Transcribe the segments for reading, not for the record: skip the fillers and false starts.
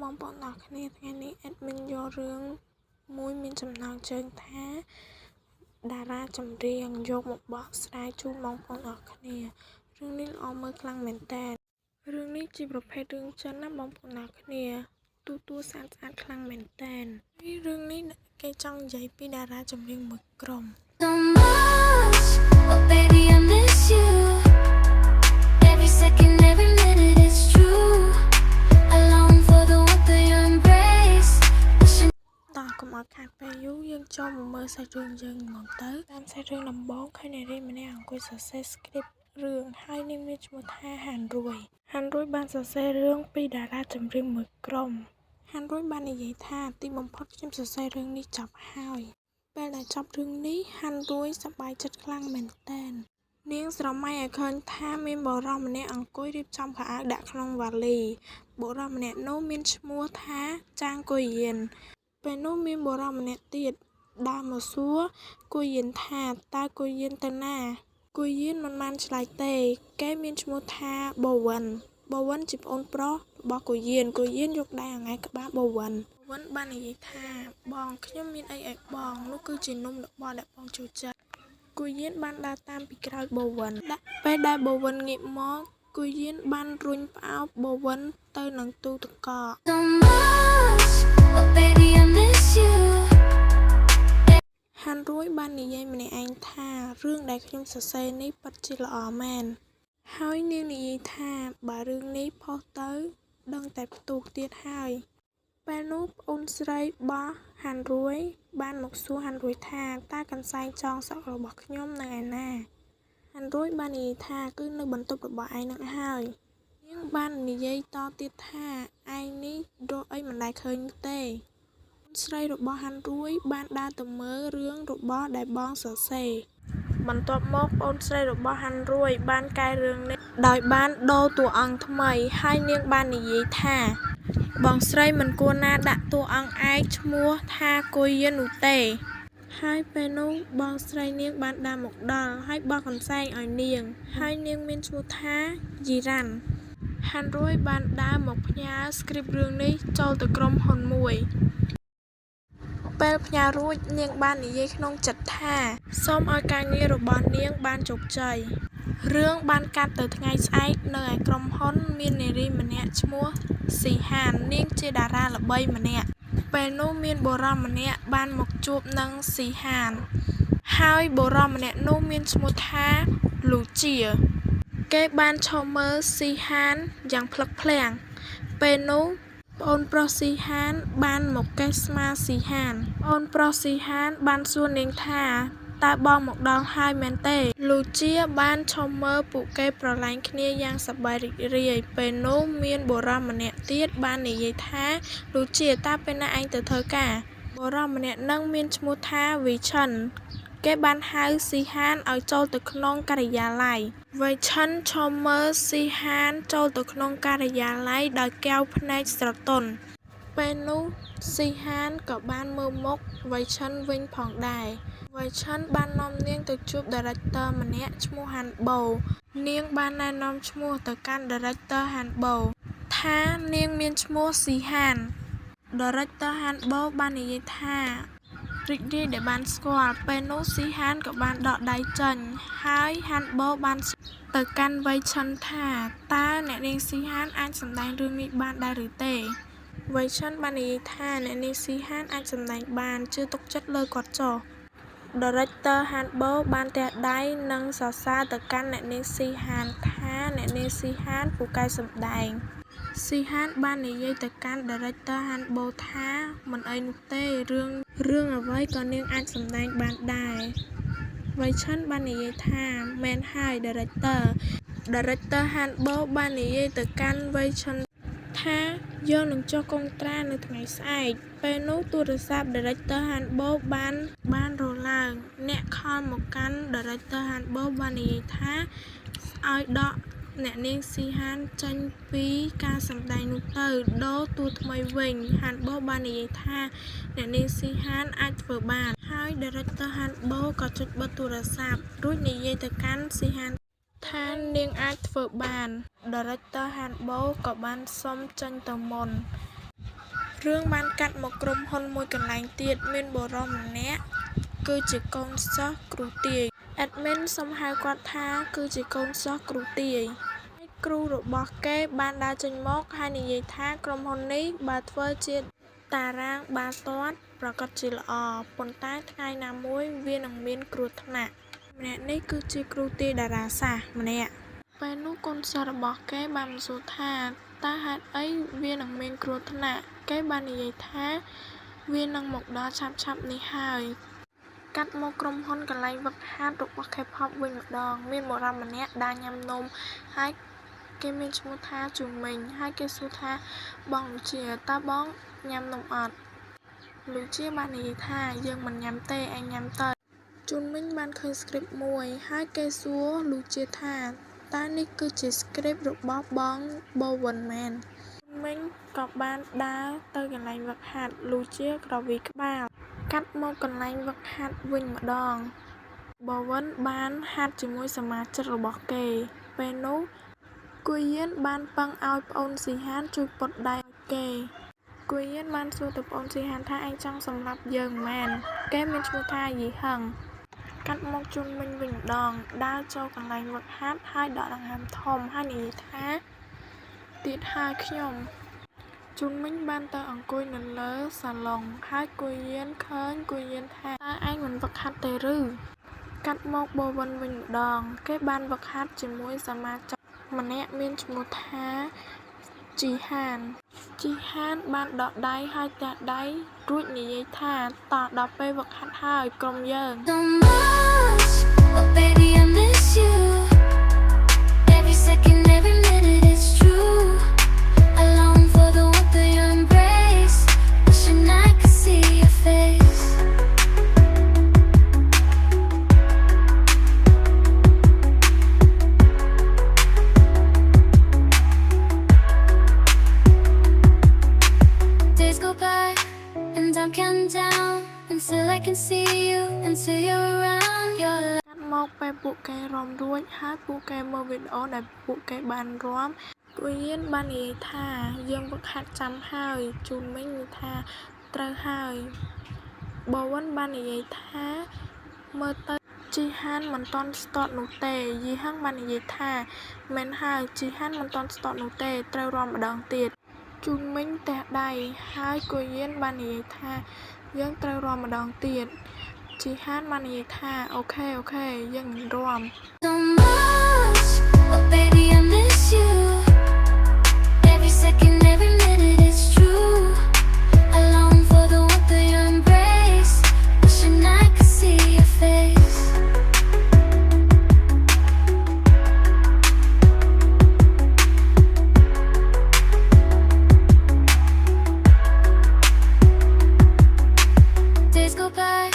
បងប្អូនទាំងអស់គ្នាថ្ងៃនេះ admin យករឿងមួយមានចំណងជើងថាតារាចម្រៀងយកមកបកស្រាយជូនបងប្អូនអរគ្នារឿងនេះល្អមើលខ្លាំងមែនតើរឿងនេះជាប្រភេទរឿងចិនណាបងប្អូនអរគ្នាទូទួស្អាតស្អាតខ្លាំងមែនតើរឿងនេះគេចង់និយាយពីតារាចម្រៀងមួយក្រុម So much. Oh, baby, I miss you. Every second, every minute, it's true. I long for the warmth of your embrace. Wishing តោះកុំឲ្យខាតពេលយូរយើងចូលមកមើលសាច់រឿងយើងហ្មងទៅតាមសាច់រឿងដំបូងឃើញនារីម្នាក់អង្គុយសរសេរ script រឿងហើយនាងមានឈ្មោះថាហានរួយហានរួយបានសរសេររឿងពីតារាចម្រៀងមួយក្រុមហានរួយបាននិយាយថាទីបំផុតខ្ញុំសរសេររឿងនេះចប់ហើយពេលដែលចប់រឿងនេះហានរួយសប្បាយចិត្តខ្លាំងមែនទែននាងស្រមៃឲ្យឃើញថាមានបុរសម្នាក់អង្គុយរៀបចំខោអាវដាក់ក្នុងវ៉ាលីបុរសម្នាក់នោះមានឈ្មោះថាចាងគុយយាន ពេលនោះមានបុរសម្នាក់ទៀតដើរមកសួរគួយយានថាតើគួយយានទៅណាគួយយានមិនបានឆ្លើយទេ គេមានឈ្មោះថាបូវិនបូវិនជាប្អូនប្រុសរបស់គួយយានគួយយានយកដៃអង្អែលក្បាលបូវិនបូវិនបាននិយាយថាបងខ្ញុំមានអីឲ្យបងនោះគឺជានំរបស់ដែលបងចូលចិត្តគួយយានបានដើរតាមពីក្រោយបូវិនដាក់ពេលដែលបូវិនងាកមកគួយយានបានរុញផ្អោបបូវិនទៅនឹងទូទឹកកក so much. Oh, baby, I miss you. ហាន់រួយបាននិយាយម្នាក់ឯងថារឿងដែលខ្ញុំសរសេរនេះពិតជាល្អមែន ហើយនាងនិយាយថាបើរឿងនេះផុសទៅដឹងតែផ្ទុះទៀតហើយ ពេលនោះប្អូនស្រីរបស់ហាន់រួយបានមកសួរហាន់រួយថាតើកន្សែងចងសក់របស់ខ្ញុំនៅឯណា ហាន់រួយបាននិយាយថាគឺនៅបន្ទប់របស់ឯងនឹងហើយ នាងបាននិយាយតទៀតថាឯងនេះរកអីមិនដែលឃើញទេ ប្អូនស្រីរបស់ហាន់រួយបានដើរទៅមើលរឿងរបស់ដែលបងសរសេរ បន្ទាប់មកប្អូនស្រីរបស់ហាន់រួយបានកែរឿងនេះដោយបានដូរតួអង្គថ្មី ហើយនាងបាននិយាយថា បងស្រីមិនគួរណាដាក់តួអង្គឯងឈ្មោះថាគុយយាននោះទេ ហើយពេលនោះបងស្រីនាងបានដើរមកដល់ហើយបោះកន្សែងឲ្យនាង ហើយនាងមានឈ្មោះថាយីរ៉ាន់ហាន់រួយបានដើរមកផ្ញើ script រឿងនេះចូលទៅក្រុមហ៊ុនមួយ ពេលផ្ញើរួចនាងបាននិយាយក្នុងចិត្តថាសូមឲ្យការងាររបស់នាងបានជោគជ័យរឿងបានកាត់ទៅថ្ងៃស្អែកនៅឯក្រុមហ៊ុនមាននារីម្នាក់ឈ្មោះស៊ីហាននាងជាតារាល្បីម្នាក់ពេលនោះមានបុរសម្នាក់បានមកជួបនឹងស៊ីហាន ហើយបុរសម្នាក់នោះមានឈ្មោះថាលូជា គេបានឈរមើលស៊ីហានយ៉ាងភ្លឹកភ្លាំងពេលនោះប្អូនប្រុសស៊ីហានបានមកកេះស្មាស៊ីហានប្អូនប្រុសស៊ីហានបានសួរនាងថាតើបងមកដល់ហើយមែនទេលូជាបានឈរមើលពួកគេប្រឡែងគ្នាយ៉ាងសប្បាយរីករាយពេលនោះមានបុរសម្នាក់ទៀតបាននិយាយថាលូជាតើពេលណាឯងទៅធ្វើការបុរសម្នាក់នឹងមានឈ្មោះថាវីឈិនគេបានហៅស៊ីហានឲ្យចូលទៅក្នុងការិយាល័យវីឈិនឈរមើលស៊ីហានចូលទៅក្នុងការិយាល័យដោយកែវភ្នែកស្រទន់ពេលនោះស៊ីហានក៏បានមើលមុខវីឈិនវិញផងដែរវីឈិនបាននាំនាងទៅជួប director ម្នាក់ឈ្មោះហាន់បូនាងបានណែនាំឈ្មោះទៅកាន់ director ហាន់បូថានាងមានឈ្មោះស៊ីហាន director ហាន់បូបាននិយាយថារីករាយដែលបានស្គាល់ពេលនោះស៊ីហានក៏បានដកដៃចេញហើយហាន់បូបានទៅកាន់វៃឈិនថាតើអ្នកនាងស៊ីហានអាចសម្ដែងរឿងនេះបានដែរឬទេវៃឈិនបាននិយាយថាអ្នកនាងស៊ីហានអាចសម្ដែងបានជឿទុកចិត្តលើគាត់ចុះ director ហាន់បូបានទះដៃនិងសរសើរទៅកាន់អ្នកនាងស៊ីហានថាអ្នកនាងស៊ីហានពូកែសម្ដែងស៊ីហានបាននិយាយទៅកាន់ director ហាន់បូថាមិនអីនោះទេរឿងរឿងអ្វីក៏នាងអាចសម្ដែងបានដែរវៃឈិនបាននិយាយថាមែនហើយ director director ហាន់បូបាននិយាយទៅកាន់វៃឈិនថាយើងនឹងចុះកុងត្រានៅថ្ងៃស្អែកពេលនោះទូរស័ព្ទ director ហាន់បូបានបានរឡើងអ្នកខលមកកាន់ director ហាន់បូបាននិយាយថាឲ្យដកអ្នកនាងស៊ីហានចេញពីការសម្ដែងនោះទៅដូរតួថ្មីវិញហាន់បូបាននិយាយថាអ្នកនាងស៊ីហានអាចធ្វើបានហើយ director ហាន់បូក៏ចុចបិទទូរស័ព្ទរួចនិយាយទៅកាន់ស៊ីហានថានាងអាចធ្វើបាន director ហាន់បូក៏បានសុំចេញទៅមុន។ រឿងបានកាត់មកក្រុមហ៊ុនមួយកន្លែងទៀតមានបុរសម្នាក់គឺជាកូនសិស្សគ្រូទាយ Admin សុំហៅគាត់ថាគឺជាកូនសិស្សគ្រូទាយហើយគ្រូរបស់គេបានដើរចេញមកហើយនិយាយថាក្រុមហ៊ុននេះបើធ្វើជាតារាងបាល់ទាត់ប្រាកដជាល្អប៉ុន្តែថ្ងៃណាមួយវានឹងមានគ្រោះថ្នាក់ម្នាក់នេះគឺជាគ្រូទាយតារាសាស្ត្រម្នាក់ពេលនោះកូនសិស្សរបស់គេបានមកសួរថាតើហេតុអីវានឹងមានគ្រោះថ្នាក់គេបាននិយាយថាវានឹងមកដល់ឆាប់ៗនេះហើយកាត់មកក្រុមហ៊ុនកន្លែងវឹកហាត់របស់ K-pop វិញម្ដងមានបុរសម្នាក់ដើរញ៉ាំនំហើយគេមានឈ្មោះថាជូមីងហើយគេសួរថាបងលូជាតើបងញ៉ាំនំអត់លូជាបាននិយាយថាយើងមិនញ៉ាំទេឯងញ៉ាំទៅជូនមីងបានឃើញ script មួយហើយគេសួរលូជាថាតើនេះគឺជា script របស់បងបូវិនមែនជូនមីងក៏បានដើរទៅកន្លែងវឹកហាត់លូជាក្រវីក្បាលកាត់មកកន្លែងវឹកហាត់វិញម្ដងបូវិនបានហាត់ជាមួយសមាជិករបស់គេពេលនោះគួយយានបានពឹងឲ្យប្អូនស៊ីហានជួយពត់ដៃឲ្យគេគួយយានបានសួរទៅប្អូនស៊ីហានថាឯងចង់សម្លាប់យើងមែនគេមានឈ្មោះថាយីហឹងកាត់មកជូនមិញវិញម្ដងដើរចូលកន្លែងវឹកហាត់ហើយដកដង្ហើមធំហើយនិយាយថាទៀតហើយខ្ញុំជូនមិញបានទៅអង្គុយនៅលើសាឡុងហើយគួយយានឃើញគួយយានថាតើឯងមិនវឹកហាត់ទេឬកាត់មកបូវិនវិញម្ដងគេបានវឹកហាត់ជាមួយសមាជិកម្នាក់មានឈ្មោះថាជីហានជីហានបានដកដៃហើយទះដៃរួចនិយាយថាតោះដល់ពេលវឹកហាត់ហើយក្រុមយើង So much, oh baby, I miss you. Every second, every minute, it's true. I long for the warmth of your embrace, wishing I could see your face. Days go by and I'm counting down until I can see you, until you're around. Your កាត់មកពេលពួកគេរាំរួចហើយពួកគេមើលវីដេអូដែលពួកគេបានរាំគួយយានបាននិយាយថាយើងវឹកហាត់ចាំហើយជូនមីងនិយាយថាត្រូវហើយបូវិនបាននិយាយថាមើលទៅជីហានមិនទាន់ស្ទាត់នោះទេយីហឹងបាននិយាយថាមែនហើយជីហានមិនទាន់ស្ទាត់នោះទេត្រូវរាំម្ដងទៀតជូនមីងទះដៃហើយគួយយានបាននិយាយថាយើងត្រូវរាំម្ដងទៀតជីហានបាននិយាយថា OK OK យើងនឹងរាំ So much, oh baby, I miss you. Every second, every minute, it's true. I long for the warmth of your embrace, wishing I could see your face. Days go by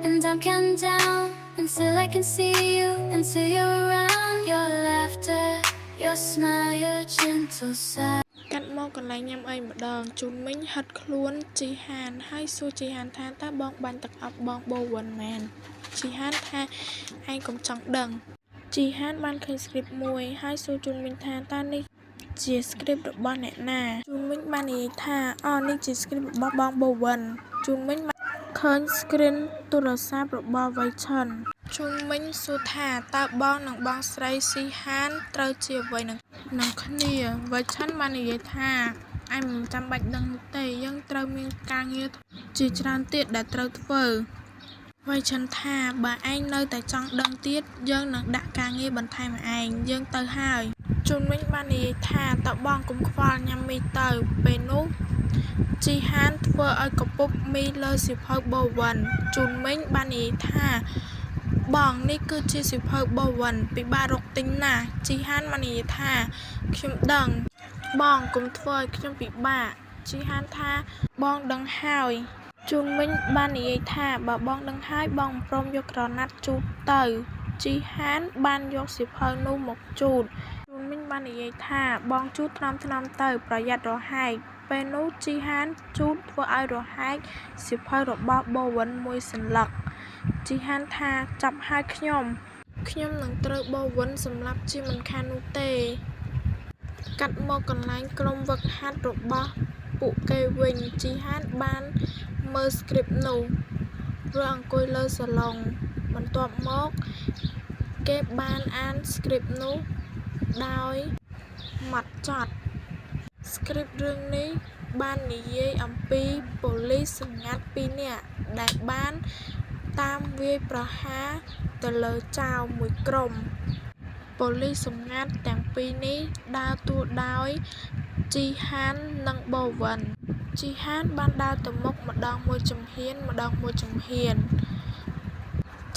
and I'm counting down until I can see you, until you're around. Your laughter, your smile, your gentle side. កាត់មកកន្លែងញ៉ាំអីម្ដងជូនមីងហិតខ្លួនជីហានហើយសួរជីហានថាតើបងបាញ់ទឹកអប់បងបូវិនមែនជីហានថាឯងកុំចង់ដឹងជីហានបានឃើញ script មួយហើយសួរជូនមីងថាតើនេះជា script របស់អ្នកណាជូនមីងបាននិយាយថាអូនេះជា script របស់បងបូវិនជូនមីងបានឃើញ screen ទូរស័ព្ទរបស់វៃឈិនជូនមីងសួរថាតើបងនិងបងស្រីស៊ីហានត្រូវជាអ្វីនឹងនឹងគ្នាវៃឈិនបាននិយាយថាឯងមិនចាំបាច់ដឹងនោះទេយើងត្រូវមានការងារជាច្រើនទៀតដែលត្រូវធ្វើវៃឈិនថាបើឯងនៅតែចង់ដឹងទៀតយើងនឹងដាក់ការងារបន្ថែមឲ្យឯងយើងទៅហើយជូនមីងបាននិយាយថាតើបងកុំខ្វល់ញ៉ាំមីទៅពេលនោះជីហានធ្វើឲ្យកពុបមីលើសៀវភៅបូវិនជូនមីងបាននិយាយថាបងនេះគឺជាសៀវភៅបូវិនពិបាករកទិញណាស់ជីហានបាននិយាយថាខ្ញុំដឹងបងកុំធ្វើឲ្យខ្ញុំពិបាកជីហានថាបងដឹងហើយជូនមីងបាននិយាយថាបើបងដឹងហើយបងមិនព្រមយកក្រណាត់ជូតទៅជីហានបានយកសៀវភៅនោះមកជូតជូនមីងបាននិយាយថាបងជូតថ្នមៗទៅប្រយ័ត្នរហែកពេលនោះជីហានជូតធ្វើឲ្យរហែកសៀវភៅរបស់បូវិនមួយសន្លឹកជីហានថាចាប់ហើយខ្ញុំខ្ញុំនឹងត្រូវបូវិនសម្លាប់ជាមិនខាននោះទេកាត់មកកន្លែងក្រុមវឹកហាត់របស់ព ពួកគេវិញ ជីហានបានមើល script នោះ រួចអង្គុយលើសាឡុង បន្ទាប់មកគេបានអាន script នោះដោយម៉ត់ចត់ Script រឿងនេះបាននិយាយអំពីប៉ូលិសសម្ងាត់ពីរនាក់ដែលបានតាមវាយប្រហារទៅលើចោរមួយក្រុម ប៉ូលិសសម្ងាត់ទាំងពីរនេះដើរតួដោយ ជីហាននិងបូវិន ជីហានបានដើរទៅមុខម្តងមួយជំហានម្តងមួយជំហាន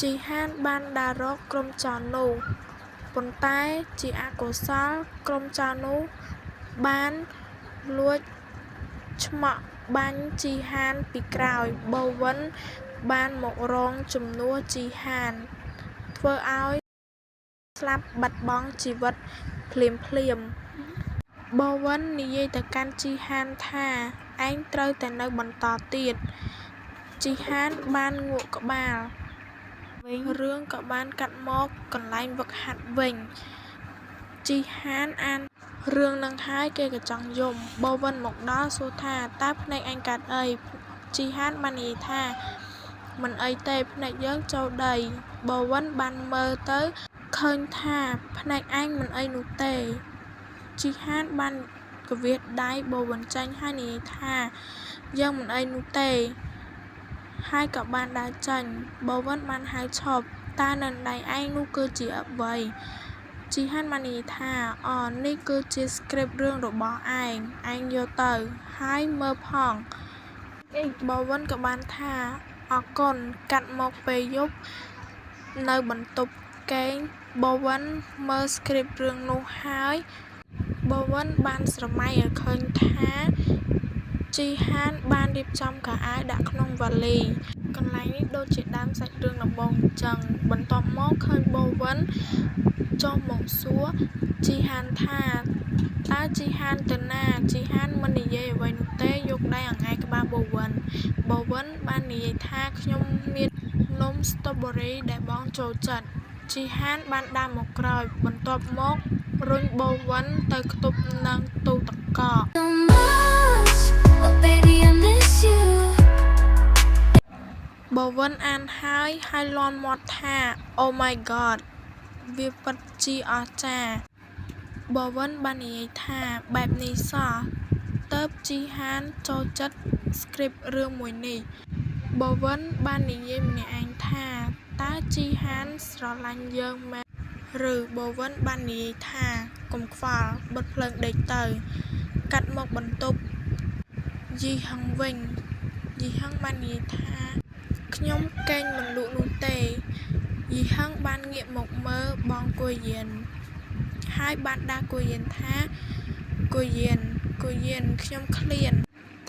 ជីហានបានដើររកក្រុមចោរនោះ ប៉ុន្តែជាអកុសលក្រុមចោរនោះបានលួចឆ្មក់បាញ់ជីហានពីក្រោយ បូវិនបានមករងជំនួសជីហាន ធ្វើឲ្យស្លាប់បាត់បង់ជីវិតភ្លាមៗ បូវិននិយាយទៅកាន់ជីហានថាឯងត្រូវតែនៅបន្តទៀត ជីហានបានងក់ក្បាល វិញ រឿងក៏បានកាត់មកកន្លែងហ្វឹកហាត់វិញ ជីហានអានរឿងនឹងហើយគេក៏ចង់យំ បូវិនមកដល់សួរថាតើភ្នែកឯងកើតអី ជីហានបាននិយាយថាមិនអីទេភ្នែកយើងចូលដី បូវិនបានមើលទៅឃើញថាភ្នែកឯងមិនអីនោះទេ ជីហានបានគវាសដៃបូវិនចេញហើយនិយាយថាយើងមិនអីនោះទេ ហើយក៏បានដើរចេញ បូវិនបានហៅឈប់ តើនៅដៃឯងនោះគឺជាអ្វី ជីហានបាននិយាយថា អូនេះគឺជា script រឿងរបស់ឯង ឯងយកទៅ ហើយមើលផង បូវិនក៏បានថាអរគុណកាត់មកពេលយប់នៅបន្ទប់គេងបូវិនមើល script រឿងនោះហើយ បូវិនបានស្រមៃឲ្យឃើញថាជីហានបានរៀបចំខោអាវដាក់ក្នុងវ៉ាលី កន្លែងនេះដូចជាដើមសាច់រឿងដំបូងអញ្ចឹង បន្ទាប់មកឃើញបូវិនចុះមកសួរជីហានថាតើជីហានទៅណា ជីហានមិននិយាយអ្វីនោះទេយកដៃអង្អែលក្បាលបូវិន បូវិនបាននិយាយថាខ្ញុំមាននំស្ទ្រូប៊េរីដែលបងចូលចិត្ត ជីហានបានដើរមកក្រោយ បន្ទាប់មករុញបូវិនទៅខ្ទប់នឹងទូទឹកកក So much, oh baby, I miss you. បូវិនអានហើយហើយលាន់មាត់ថា Oh my god វាពិតជាអស្ចារ្យ បូវិនបាននិយាយថាបែបនេះសោះទើបជីហានចូលចិត្ត script រឿងមួយនេះ បូវិនបាននិយាយម្នាក់ឯងថាតើជីហានស្រឡាញ់យើងមែនឬបូវិនបាននិយាយថាកុំខ្វល់បិទភ្លើងដេកទៅ កាត់មកបន្ទប់យីហឹងវិញ យីហឹងបាននិយាយថាខ្ញុំគេងមិនលក់នោះទេ យីហឹងបានងាកមកមើលបងគួយយាន ហើយបានដាស់គួយយានថាគួយយានគួយយានខ្ញុំឃ្លាន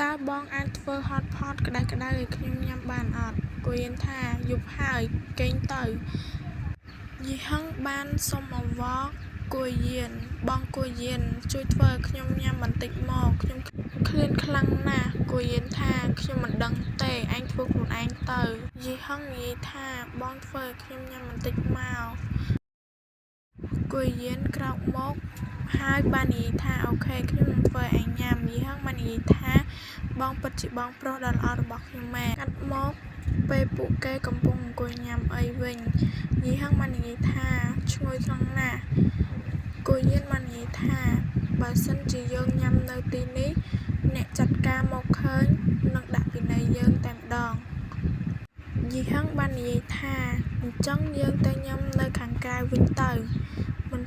តើបងអាចធ្វើហត់ផតក្តៅៗឲ្យខ្ញុំញ៉ាំបានអត់ គួយយានថាយប់ហើយគេងទៅ យីហឹងបានសុំអង្វរគួយយាន បងគួយយានជួយធ្វើឲ្យខ្ញុំញ៉ាំបន្តិចមកខ្ញុំឃ្លានខ្លាំងណាស់គួយយានថាខ្ញុំមិនដឹងទេឯងធ្វើខ្លួនឯងទៅ យីហឹងនិយាយថាបងធ្វើឲ្យខ្ញុំញ៉ាំបន្តិចមកគួយយានក្រោកមកហើយបាននិយាយថា OK ខ្ញុំនឹងធ្វើឲ្យឯងញ៉ាំ យីហឹងបាននិយាយថាបងពិតជាបងប្រុសដ៏ល្អរបស់ខ្ញុំមែនកាត់មកពេលពួកគេកំពុងអង្គុយញ៉ាំអីវិញ យីហឹងបាននិយាយថាឈ្ងុយខ្លាំងណាស់គួយយានបាននិយាយថាបើសិនជាយើងញ៉ាំនៅទីនេះអ្នកចាត់ការមកឃើញនឹងដាក់ពិន័យយើងតែម្ដង យីហឹងបាននិយាយថាអញ្ចឹងយើងទៅញ៉ាំនៅខាងក្រៅវិញទៅ មិន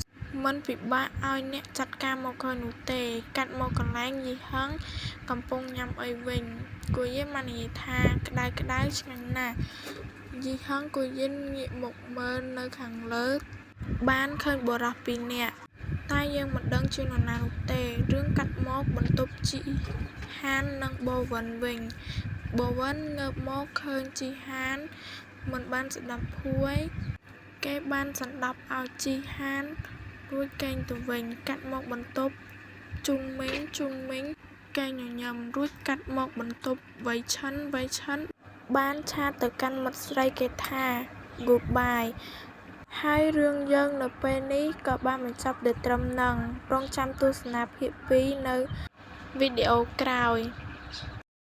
មិនពិបាកឲ្យអ្នកចាត់ការមកឃើញនោះទេ កាត់មកកន្លែងយីហឹងកំពុងញ៉ាំអីវិញគួយយានបាននិយាយថាក្តៅក្តៅឆ្ងាញ់ណាស់ យីហឹងគួយយានងាកមកមើលនៅខាងលើបានឃើញបុរសពីរនាក់តែយើងមិនដឹងជានរណានោះទេរឿងកាត់មកបន្ទប់ជីហាននិងបូវិនវិញបូវិនងើបមកឃើញជីហានមិនបានស្ដាប់ភួយ គេបានសន្តាប់ឲ្យជីហានរួចគេងទៅវិញ កាត់មកបន្ទប់ជូនមីងជូនមីងគេងញញឹមរួចកាត់មកបន្ទប់វៃឈិនវៃឈិនបានឆាតទៅកាន់មិត្តស្រីគេថា Goodbye ហើយរឿងយើងនៅពេលនេះក៏បានបញ្ចប់ដោយត្រឹមនឹងរងចាំទស្សនាភាគ2នៅ វីដេអូក្រោយ។